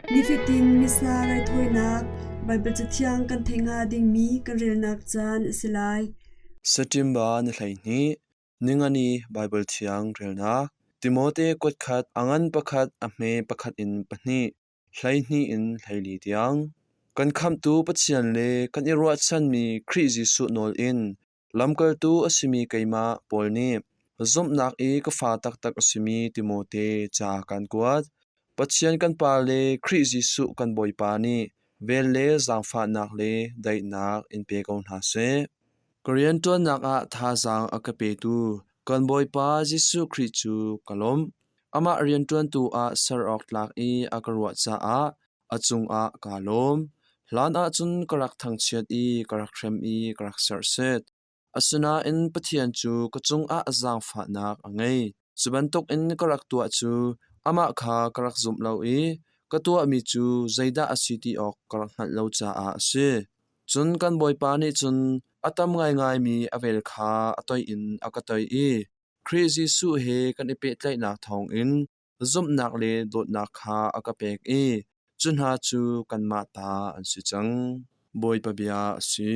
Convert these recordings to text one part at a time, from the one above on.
Nifatin Missa raithawinak Baibal Cathiang kan theih hnga dingmi kan relnak caan a si lai. September ni 12, Ningani Baibal Thiang relnak Timote kuatkhat a ngan pakhat a hme pakhat in pahnih 12 in 14 tiang. Kan Khamhtu Pathian le kan i ruahchanmi Khrih Jesuh nawl in Lamkaltu a simi keimah Paul nih zumhnak i ka fa taktak a simi Timote ca kaan kuat. Pathian kan Pa le Khrih Jesuh kan Bawipa nih vel le zaangfahnak le daihnak in pe ko hna seh. Ka rianṭuannak ah thazaang a ka petu kan Bawipa Jesuh Khrih cu ka lawmh. Amah rianṭuantu ah ser awk tlak i a ka ruah caah a cungah kaa lawm. Hlan ahcun ka rak thangchiat i ka rak hrem i ka rak serhset. Asinain Pathian cu ka cungah zaangfahnak a ngei. Cu bantukin ka rak tuah cu amah kha ka rak zumh lo i ka tuahmi cu zeidah a si ti awk ka rak hngalh lo caah a si. Cun kan Bawipa nih cun a tam ngaingaimi a vel kha a toih in a ka toih i Khrih Jesuh he kan i pehtlaihnak thawngin zumhnak le dawtnak kha a ka pek i cu hna cu kanmah ta an si cang. Bawipa bia a si.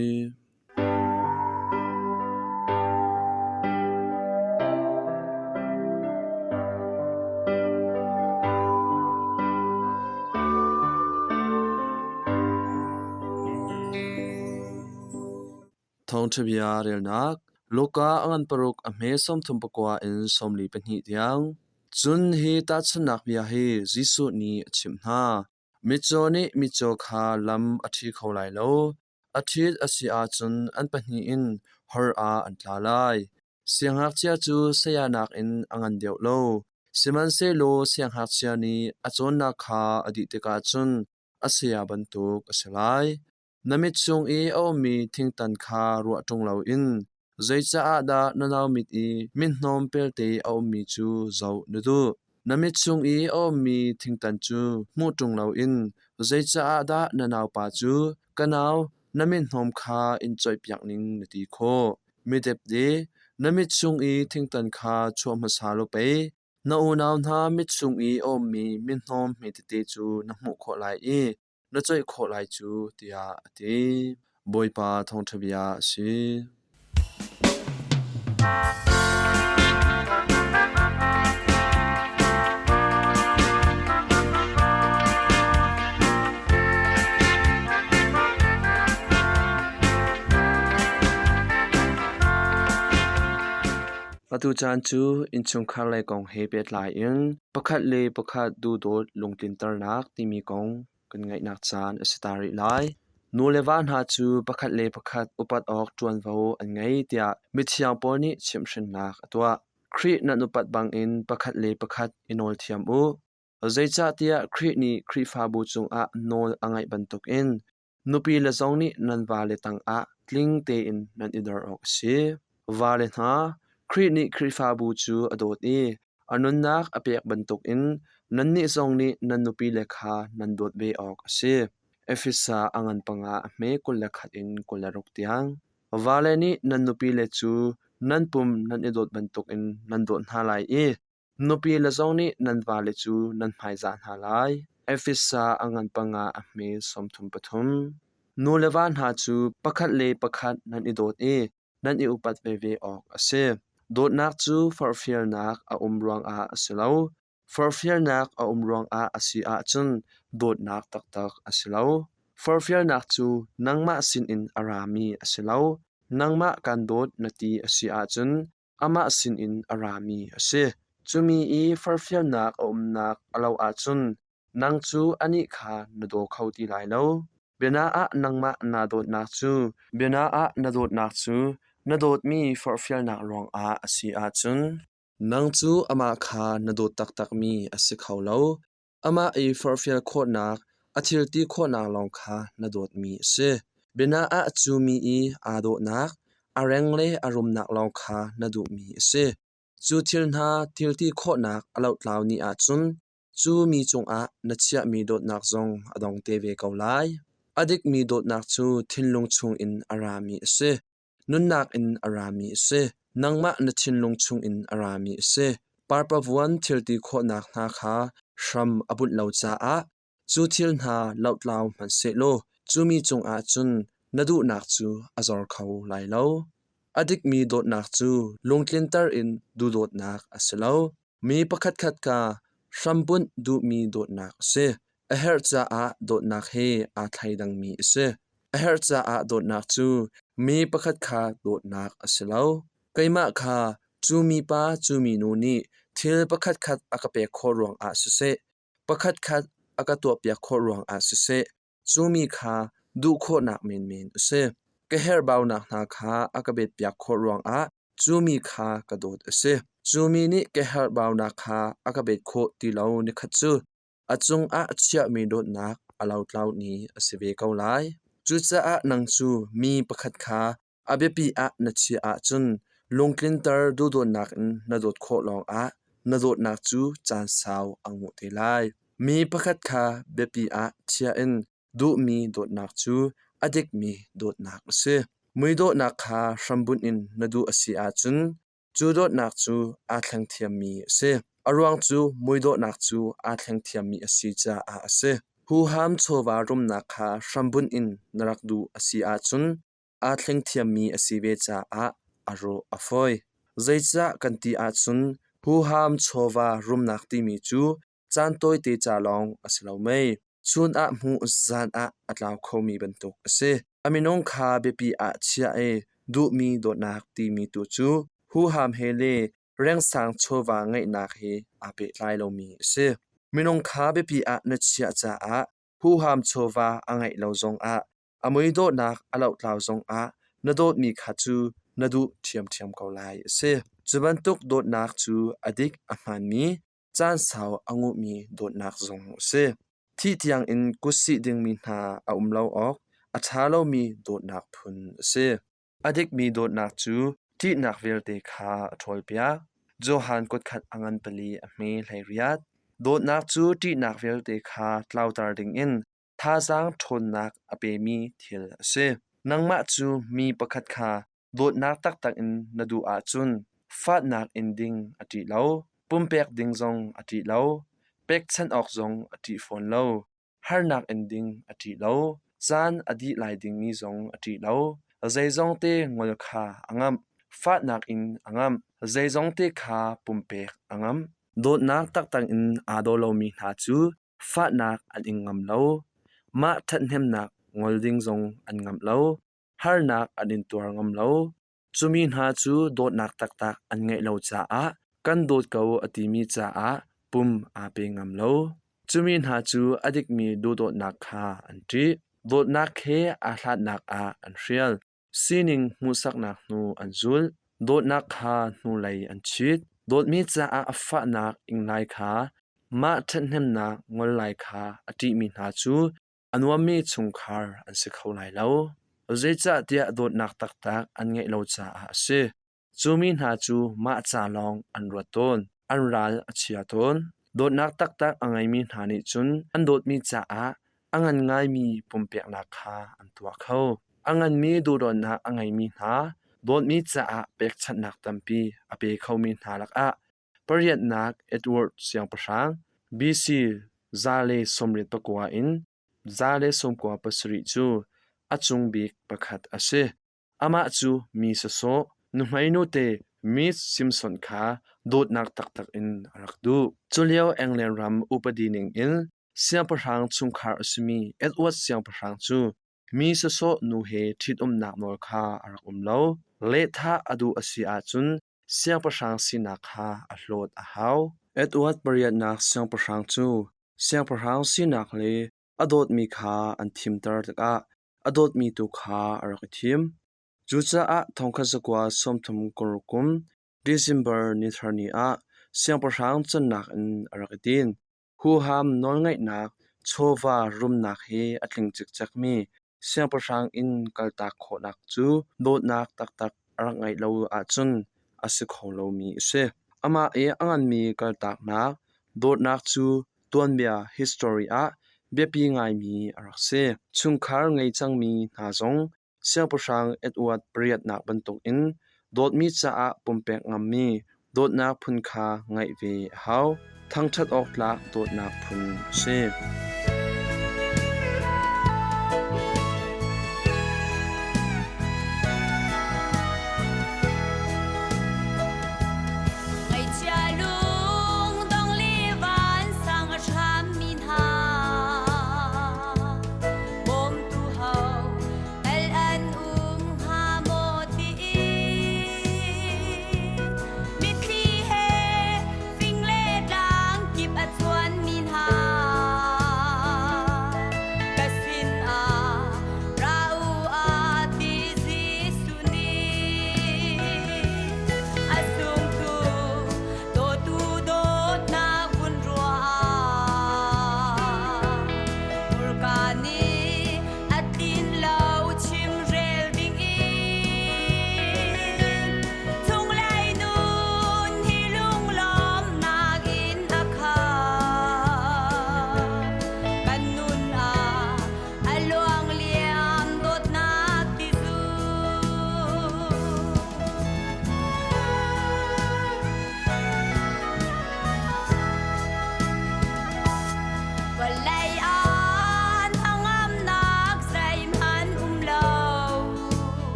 Thawngṭha bia relnak Luka a ngan paruk a hme 39 in 42 tiang. Cun hi tahchunhnak bia hi Jesuh nih a chimh hna. Mitcaw nih mitcaw kha lam a ṭhi kho lai lo. A ṭhit a si ahcun an pahnih in hor ah an tla lai. Siangngakchia cu saya nakin a ngan deuh lo. Sihmanhsehlaw siangngakchia nih a cawnnak kha a dih tikah cun a saya bantuk a si lai. Na mit chung i a ummi thingtan kha ruah ṭung loin zeicah dah na nau mit i mithnawm pelte a ummi cu zoh na duh? Na mit chung i a ummi thingtan cu hmuh ṭung loin zeicah dah na naupa cu, Ka nau, na mithnawm kha in coihpiak ning na ti khawh? Midepde, na mit chung i thingtan kha chuah hmasa law pei na unau hna mit chung i a ummi mithnawm hmetete cu na hmuh khawh lai i na coih khawh lai cu tiah a ti. Bawipa thawngṭha bia a si. Atu caan cu innchungkhar lei kong he pehtlai in pakhat le pakhat duhdawt lungtlinternak timi kong kan ngaihnak caan a si ta rih lai. Nu le va hna cu pakhat le pakhat upat awk ṭuanvo an ngei tiah mithiang Paul nih chimhhrinnak a tuah. Khrih nan upat bangin pakhat le pakhat i nawl thiam u. Zeicahtiah Khrih nih Khrihfabu cungah nawl a ngaih bantukin nupi le zong nih nan vale tangah tling tein nan i dor awk a si. Vale hna, Khrih nih Khrihfabu cu a dawt i A nunnak a pek bantukin nannih zong nih nan nupile kha nan dawt ve awk a si. Efesa a ngan panga a hme 21 in 26 tiang. Vale nih nan nupile cu nan pum nan i dawt bantukin nan dawt hna lai i nupile zong nih nan vale cu nan hmaizah hna lai. Efesa a ngan panga a hme 33. Nu le va hna cu pakhat le pakhat nan i dawt i nan i upat veve awk a si. Dawtnak cu forhfialnak a um ruangah a si lo. Forhfialnak a um ruangah a si ahcun dawtnak taktak a si lo. Forhfialnak cu nangmah sinin a rami a si lo. Nangmah kan dawt na ti a si ahcun amah sinin a rami a si. Cumi i forhfialnak a umnak a lo ahcun Nang cu anih kha na daw kho ti lai lo. Biana ah nangmah naa dawtnak cu biana ah na dawtnak cu na dawtmi forhfialnak ruangah a si ahcun nang cu amah kha na dawt taktakmi a si kho lo. Amah i forhfial khawhnak, a thil ti khawhnak lawng kha na dawtmi a si. Biana ah cu mi i aa dawhnak, a reng le a rumnak lawng kha na duhmi a si. Cu thil hna thil ti khawhnak a lohtlau ni ahcun Cu mi cungah na chiahmi dawtnak zong a dong te ve ko lai. A dikmi dawtnak cu thinlung chungin a rami a si. Nunnak in a rami a si. Nangmah na thinlung chungin a rami a si. Parpavuan thilti khawhnak hna kha hram a bunh lo caah Cu thil hna lohtlau hmanhsehlaw cu mi cungah cun na duhnak cu a zor kho lai lo. A dikmi dawtnak cu lungtlinter in duhdawtnak a si lo. Mi pakhatkhat kha hrambunh duhmi dawtnak a si. A herh caah dawtnak he aa thleidangmi a si. A herh caah dawtnak cu mi pakhat kha dawtnak a si lo. Keimah kha cu mipa cu minu nih thil pakhatkhat a ka pek khawh ruangah siseh, pakhatkhat a ka tuahpiak khawh ruangah siseh, cu mi kha duh khawhnak menmen a si. Ka herhbaunak hna kha a ka betpiak khawh ruangah cu mi kha ka dawt a si. Cu mi nih ka herhbaunak kha a ka bet khawh ti lo nikhat cu a cungah chiahmi dawtnak a lotlau ni a si ve ko lai. Cucaah nang cu mi pakhat kha a biapi ah na chiah ahcun lungtlinter duhdawtnak in na dawt khawh lawngah na dawtnak cu caan sau a nguh te lai. Mi pakhat kha biapi ah chia in duhmi dawtnak cu a dikmi dawtnak a si. Muidawhnak kha hrambunh in na duh a si ahcun cu dawtnak cu aa thleng thiammi a si. A ruang cu muidawhnak cu aa thleng thiammi a si caah a si. Huham chawva rumnak kha hrambunh in na rak duh a si ahcun aa thleng thiammi a si ve caah a rawh a fawi. Zeicah kan ti ahcun huham chawva rumnak timi cu caan tawite ca lawng a si lo mei. Chun ah hmuh zan ah a tlau khomi bantuk a si. A minung kha biapi ah chiah i duhmi dawtnak timi tu cu huham he le rengsang chawva ngeihnak he aa pehtlai lomi a si. Minung kha biapi ah na chiah caah huham chawva a ngeih lo zongah a muidawhnak a lohtlau zongah na dawtmi kha cu na duh ṭhiamṭhiam ko lai a si. Cu bantuk dawtnak cu a dik a hmaanmi, caan sau a nguhmi dawtnak zong a si. Thih tiangin kutsih dingmi hna a um lo awk a ṭha lomi dawtnak phun a si. A dikmi dawtnak cu ṭihnak vialte kha a ṭhawlpiak. Johan kutkhat a ngan pali a hme 18. Dawtnak cu ṭihnak vialte kha tlauter dingin thazaang ṭhawnnak a pemi thil a si. Nangmah cu mi pakhat kha dawtnak taktak in na duh ahcun fahnak in ding a ṭih lo, pumpek ding zong a ṭih lo, pekchanh awk zong a ṭih fawn lo, harnak in ding a ṭih lo, caan a dih lai dingmi zong a ṭih lo, zeizongte ngol kha a ngamh, fahnak in a ngamh, zeizongte kha pumpek a ngamh. Dawtnak taktak in aa daw lomi hna cu fahnak an ing ngam lo. Mah ṭhathnemnak ngol ding zong an ngamh lo. Harnak an intuar ngam lo. Cumi hna cu dawtnak taktak an ngeih lo caah kan dawt ko a timi caah pum aa pe ngam lo. Cumi hna cu a dikmi duhdawtnak kha an ṭih. Dawtnak he aa hlatnak ah an hrial. Sining hmuhsaknak hnu an zulh. Dawtnak kha hnulei an chit. Dawtmi caah a fahnak ing lai kha mah ṭhathnemnak ngol lai kha a ṭihmi hna cu a nuammi chungkhar an si kho lai lo. Zeicahtiah dawtnak taktak an ngeih lo caah a si. Cu mi hna cu mah ca lawng an ruat tawn. An ral a chia tawn. Dawtnak taktak a ngeimi hna nih cun an dawtmi caah a ngan ngaimi pumpeknak kha an tuah kho. A nganmi duhdawtnak a ngeimi hna dawtmi caah pekchanhnak tampi a pe khomi hna lakah pariatnak Edward Siangpahrang BC 189 in 197 cu a cung bik pakhat a si. Amah cu mi sawsawh, nuhmei nute Miss Simpson kha dawtnak taktak in a rak duh. Culio England ram upadi ningin siangpahrang chungkhar a simi Edward Siangpahrang cu mi sawsawh nu he ṭhitumnak nawl kha a rak um lo. Lehthah a duh a si ahcun siangpahrang sinak kha a hlawt a hau. Edward pariatnak siangpahrang cu siangpahrang sinak le a dawtmi kha an thimter tikah a dawtmi tu kha a rak i thim. Cucaah 1936 kum December nithar ni ah siangpahrang cannak in a rak i din. Huham nawlngeihnak, chawva rumnak he a tling cikcekmi siangpahrang inn kaltak khawhnak cu dawtnak taktak a rak ngeih lo ahcun a si kho lomi a si. Amah i a nganmi kaltaknak, dawtnak cu tuanbia history ah biapi ngaimi a rak si. Chungkhar ngei cangmi hna zong Siangpahrang Edward pariatnak bantukin dawtmi caah pumpek ngammi dawtnak phun kha ngeih ve a hau. Thangṭhat awk tlak dawtnak phun a si.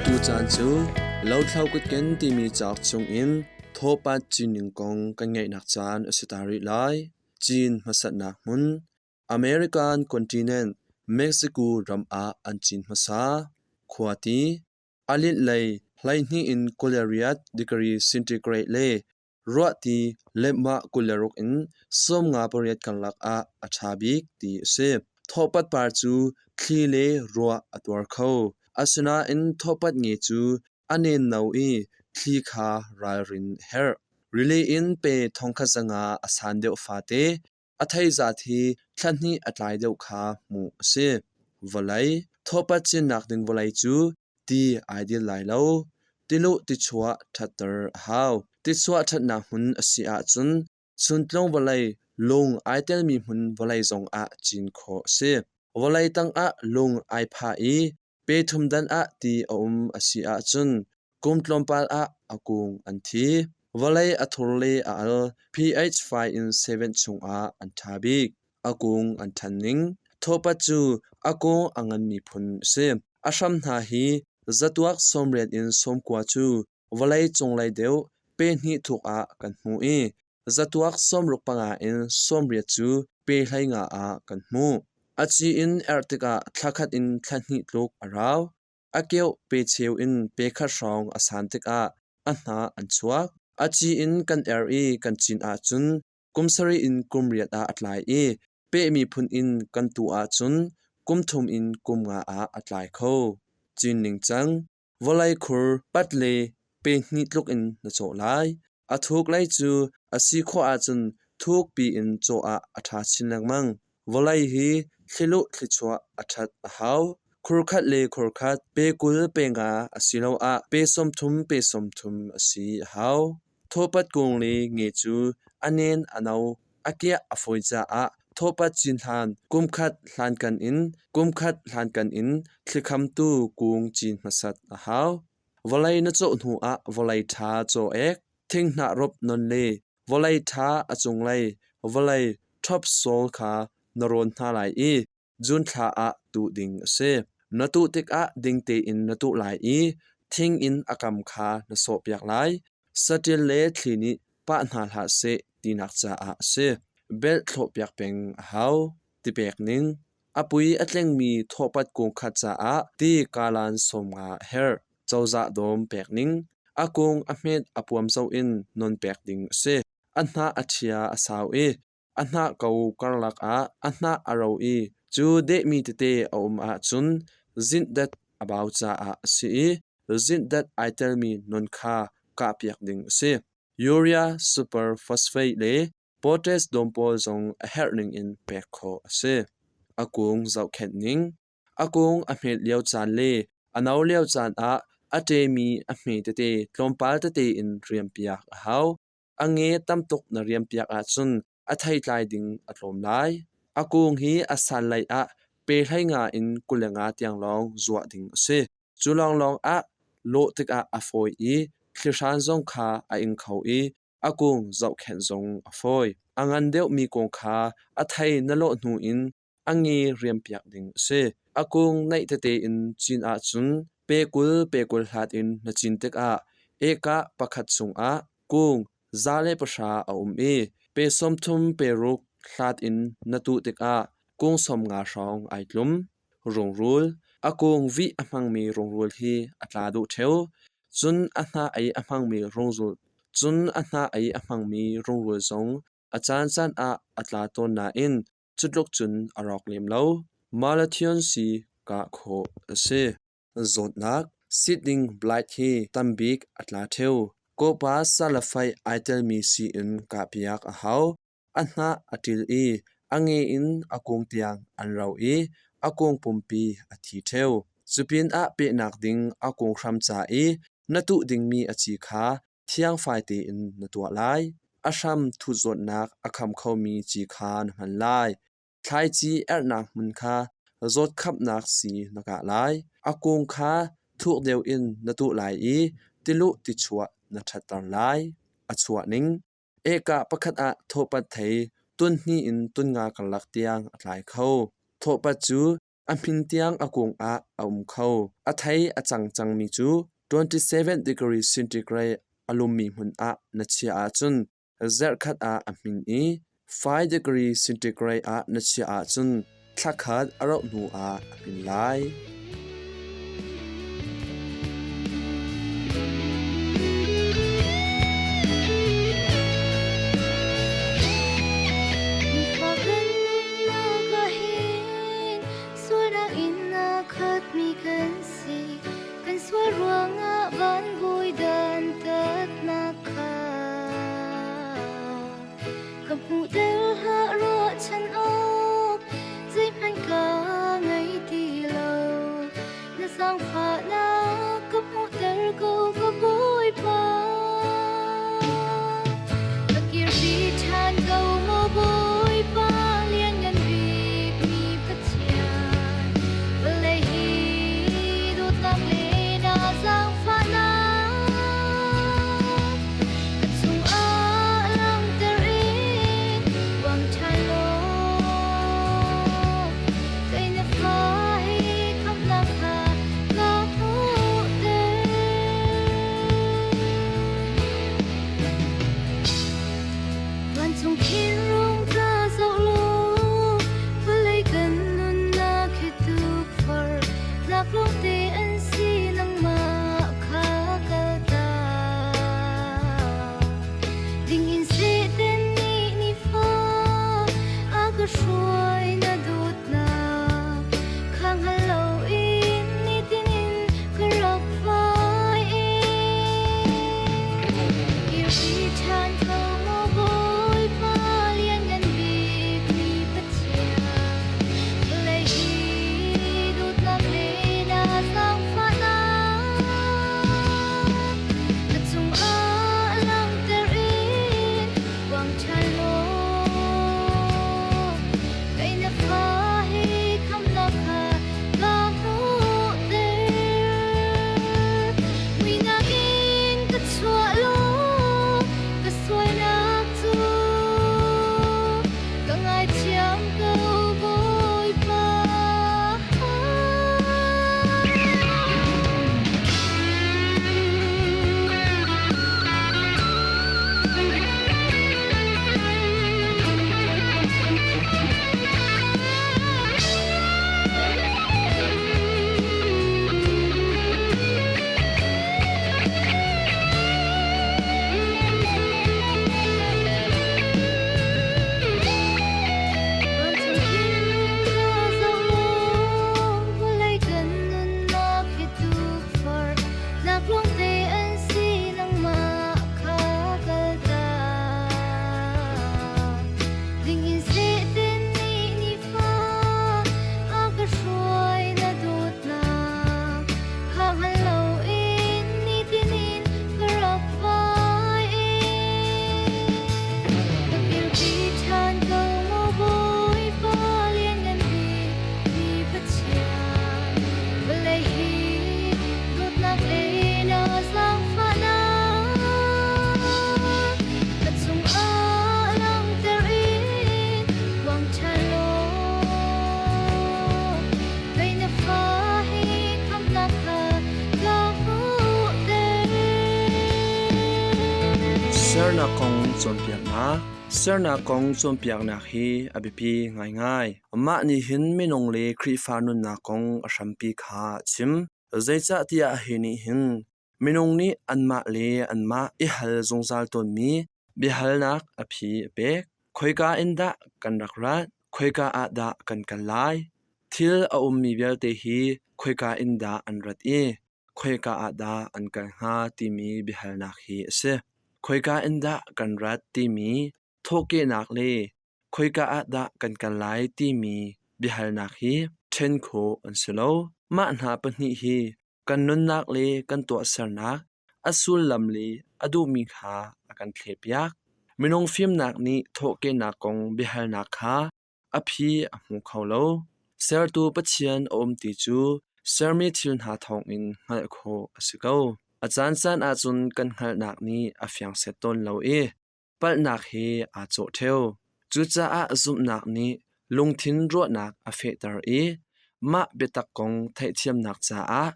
Atu caan cu Lothlo Kutken timi cauk chungin thawpat cining kong kan ngaihnak caan a si ta rih lai. Cin hmasatnak hmun American continent Mexico ram ah an cin hmasa. Khuati a linh lei 12 in 28 degree centigrade le ruahti lehmah 26 in 58 karlak ah a ṭha bik ti a si. Thawhpat par cu thli le ruah a tuar kho. Asinain thawhpat nge cu a nenno i thli kha ralrin a herh. Rili in pe 1500 a san deuh fate a thei zat hi thla hnih a tlai deuh kha hmuh a si. Vawlei thawhpat cinnak ding vawlei cu ti ai dil lai lo. Tiluh tichuah ṭhatter a hau. Tichuah ṭhatnak hmun a si ahcun chuntlung vawlei lung ai telmi hmun vawlei zongah cin khawh a si. Vawlei tangah lung ai phah i pe thum dan ah ti a um a si ahcun kum tlawmpal ah a kung an thi. Vawlei a thur le a al pH 5 in 7 chungah an ṭha bik. A kung an ṭhan ning. Thawpat cu a kung a nganmi phun a si. A hram hna hi zatuak 80 in 90 cu vawlei cunglei deuh pe hnih thuk ah kan hmuh i zatuak 65 in 80 cu pe 15 ah kan hmuh. A ci in erh tikah thla khat in thla hnih tluk a rau. A keuh pe cheu in pe khat hrawng a san tikah a hnah an chuak. A ci in kan er i kan cin ahcun kum sarih in kum riat ah a tlai i pehmi phun in kan tuh ahcun kum thum in kum nga ah a tlai kho. Cin ningcang vawlei khur pat le pe hnih tluk in na cawh lai. A thuk lei cu a si khawh ahcun thuk piin cawh ah a ṭha chin lengmang. Vawlei hi thliluh thlichuah a ṭhat a hau. Khur khat le khur khat pe 20 pe nga asiloah pe 30 pe 30 a si a hau. Thawpat kung le nge cu a nen a no, a kiah a fawi caah thawpat cin hlan kumkhat hlankan in kumkhat hlankan in thlikhamtu kung cin hmasat a hau. Vawlei na cawh hnu ah vawlei ṭha caw ek, thinghnah rop non le vawlei ṭha a cunglei vawlei topsoil kha na rawn hna lai i June thla ah tuh ding a si. Na tuh tikah ding tein na tuh lai i thing in a kam kha na sawhpiak lai. Saṭil le thli nih pah hna hlah seh tinak caah a si. Belh thlawhpiak peng a hau. Tipek ning. A pui a tlengmi thawhpat kung khat caah ti kalan 50 a herh. Cozah dawm pek ning. A kung a hmet a puam zoh in non pek ding a si. A hnah a ṭhia a sau i a hnah ko karlak ah a hnah a ro i cu dehmi tete a um ahcun zinhdat a bau caah a si i zinhdat ai telmi non kha kahpiak ding a si. Urea super phosphate le potash dawm pawl zong a herh ningin pek khawh a si. A kung zohkhenh ning. A kung a hmet lio caan le a no lio caan ah a ṭemi a hme tete tlawmpal tete in riampiak a hau. A nge tamtuk na riampiak ahcun a theitlai ding a tlawm lai. A kung hi a san lei ah pe 15 in 25 tiang lawng zuah ding a si. Cu lawnglawng ah lawh tikah a fawi i thlihran zong kha a ing kho i a kung zohkhenh zong a fawi. A ngan deuhmi kung kha a thei na lawh hnu in a nge riampiak ding a si. A kung naih tete in cin ahcun pe 20 pe 20 hlat in na cin tikah ekah pakhat chungah kung 110 a um i pe 30 pe ruk hlat in na tuh tikah kung 50 hrawng ai tlum. Rungrul A kung vih a hmangmi rungrul hi a tla duh ṭheo. Cun a hnah ei a hmangmi rungrul cun a hnah ei a hmangmi rungrul zong a caancaan ah a tla tawn nain Cutluk cun a rawk lem lo. Malathion sii kah khawh a si. Zawtnak Seedling blight hi tambik a tla ṭheo. Kawpa salafaih ai telmi sii in kahpiak a hau. A hnah a ṭil i a nge in a kung tiang an ro i a kung pumpi a thi ṭheo. Cupinah pehnak ding a kung hram ca i na tuh dingmi a ci kha thiangfai tein na tuah lai. A hram thut-zawtnak a kham khomi ci kha na hman lai. Thlaici erhnak hmun kha zawtkhamnak sii na kah lai. A kung kha thuk deuh in na tuh lai i tiluh tichuah na ṭhatter lai. A chuah ning Ekah pakhat ah thawhpat thei tun hnih in tun nga karlak tiang a tlai kho. Thawhpat cu A hmin tiang a kung ah a um kho. A thei a cang cangmi cu 27 degree centigrade a lummi hmun ah na chiah ahcun zarhkhat ah a hmin i 5 degree centigrade ah na chiah ahcun thlakhat a rauh hnu ah a hmin lai. Sualnak in a khatmi kan si. Kan sual ruangah van vui dantatnak kha ka hmuh del hlah ruahchan awk zeihmanh ka ngei ti lo. Na zaangfahnak ka hmuhter ko ka Bawipa. Ka kirpi ṭhan ko maw Bawipa lianngan bikmi Pathian. Vawlei hi dawtnak le na zaangfahnak ka chungah langhter in uang ṭhan law kei na fa hi khamhnak kha ka hmuhter. Vancung khin rung tla zoh law vawlei kan nunnak hi tukforh nak lawngte an si nangmah kha kaltak ding in Satan nih nifa a ka hruai na dawtnak kha hngal loin nitin in ka rak fai Kirpi ṭhan ko maw Bawipa lianngan bikmi Pathian vawlei hi dawtnak le na zaangfahnak ka cungah langhter in uang ṭhan law kei na fa hi khamhnak kha ka hmuhter. Muihnak in ka chuah law ka sualnak cu ka ngaithiam ko Bawipa. Vancung khin ka zoh law vawlei kan nunnak hi tukforh nak lawngte an si nangmah kha kaltak ding in Satan nih nifa a ka hruai na dawtnak kha hngal loin nitin in ka rak vai Ka kirpi ṭhan ko maw Bawipa lianngan bik mi Pathian vawlei hi dawtnak le na zaangfahnak ka chungah langhter in uang ṭhan law kei na fa hi khamhnak kha ka hmuhter. Sernak kong cawnpiaknak Sernak kong cawnpiaknak hi a biapi ngaingai. Mah nih hin minung le Khrihfa nunnak kong a hrampi kha a chim. Zeicahtiah hi nih hin minung nih anmah le anmah i hal zungzal tawnmi biahalnak a phi a pek. Khoika in dah kan rak rat? Khoika ah dah kan kal lai? Thil a ummi vialte hi khoika in dah an rat i khoika ah dah an kal hnga timi biahalnak hi a si. Khoika in dah kan rat timi thawhkehnak le khoika ah dah kan kal lai timi biahalnak hi ṭhen khawh an si lo. Mah hna pahnih hi kan nunnak le kan tuahsernak a sullam le a duhmi kha a kan thlehpiak. Minung fimnak nih thawhkehnak kong biahalnak kha a phi a hmu kho lo. Sertu Pathian a um ti cu sermi thil hna thawngin hngalh khawh a si ko. A caancaan ahcun kan hngalhnak nih a fiang set tawn lo i palhnak he aa cawh ṭheo. Cucaah zumhnak nih lungthin ruahnak a fehter i. mah biatak kong theihthiamnak caah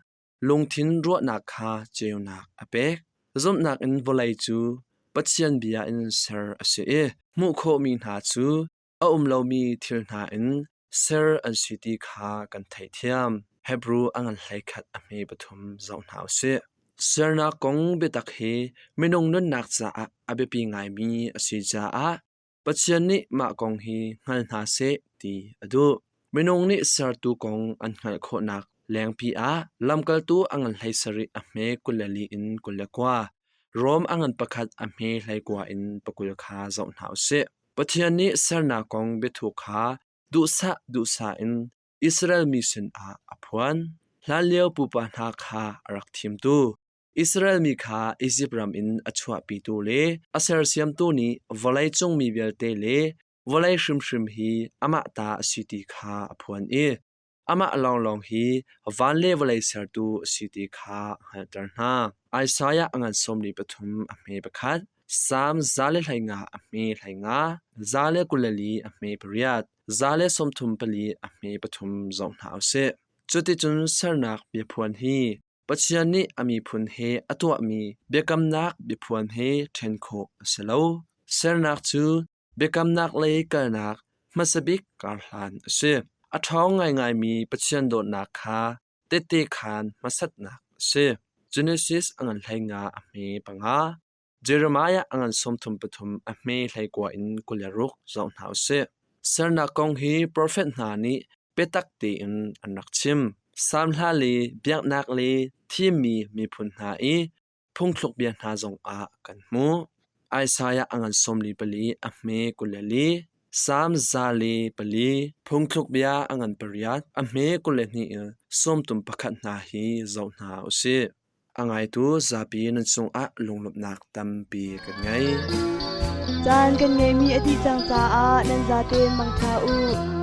lungthin ruahnak kha ceunak a pek. Zumhnak in vawlei cu Pathian bia in ser a si i hmuh khawhmi hna cu a um lomi thil hna in ser an si ti kha kan theihthiam. Hebru a ngan 11 a hme pathum zoh hna u sih. Sernak kong biatak hi minung nunnak caah a biapi ngaimi a si caah Pathian nih mah kong hi hngal hna seh ti a duh. Minung nih sertu kong an hngalh khawhnak lengpi ah lamkaltu a ngan 17 a hme 24 in 29, Rom a ngan pakhat a hme 19 in 20 kha zoh hna u sih. Pathian nih sernak kong biathuk kha duhsah duhsah in Israel mi sinah a phuan. Hlanlio pupa hna kha a rak thimtu, Israel mi kha Izipt ram in a chuahpitu le a sersiamtu nih vawleicung mi vialte le vawlei hrimhrim hi amah ta a si ti kha a phuan i amah lawnglawng hi van le vawlei sertu a si ti kha a hngalhter hna. Isaiah a ngan 43 a hme pakhat, Salm 115 a hme 15, 124 a hme pariat, 134 a hme pathum zoh hna u sih. Cuticun sernak biaphuan hi Pathian nih a miphun he a tuahmi biakamnak biaphuan he ṭhen khawh a si lo. Sernak cu biakamnak lei kalnak hmasa bik karhlan a si. A ṭhawng ngaingaimi Pathian dawtnak kha tehte khaan hmasatnak a si. Genesis a ngan 15 a hme panga, Jeremiah a ngan 33 a hme 19 in 26 zoh hna u sih. Sernak kong hi profet hna nih biatak tein an rak chim. Salm hla le biaknak le thimmi miphun hna i phungthluk bia hna zongah kan hmuh. Isaiah a ngan 44 a hme 24, Salm 104, phungthluk bia a ngan pariat, a hme 22 in 31 hna hi zoh hna u sih. A ngaitu zapi nan cungah lunglawmhnak tampi kan ngei. Caan kan ngeihmi a dih cang caah nan zatein mangṭha u.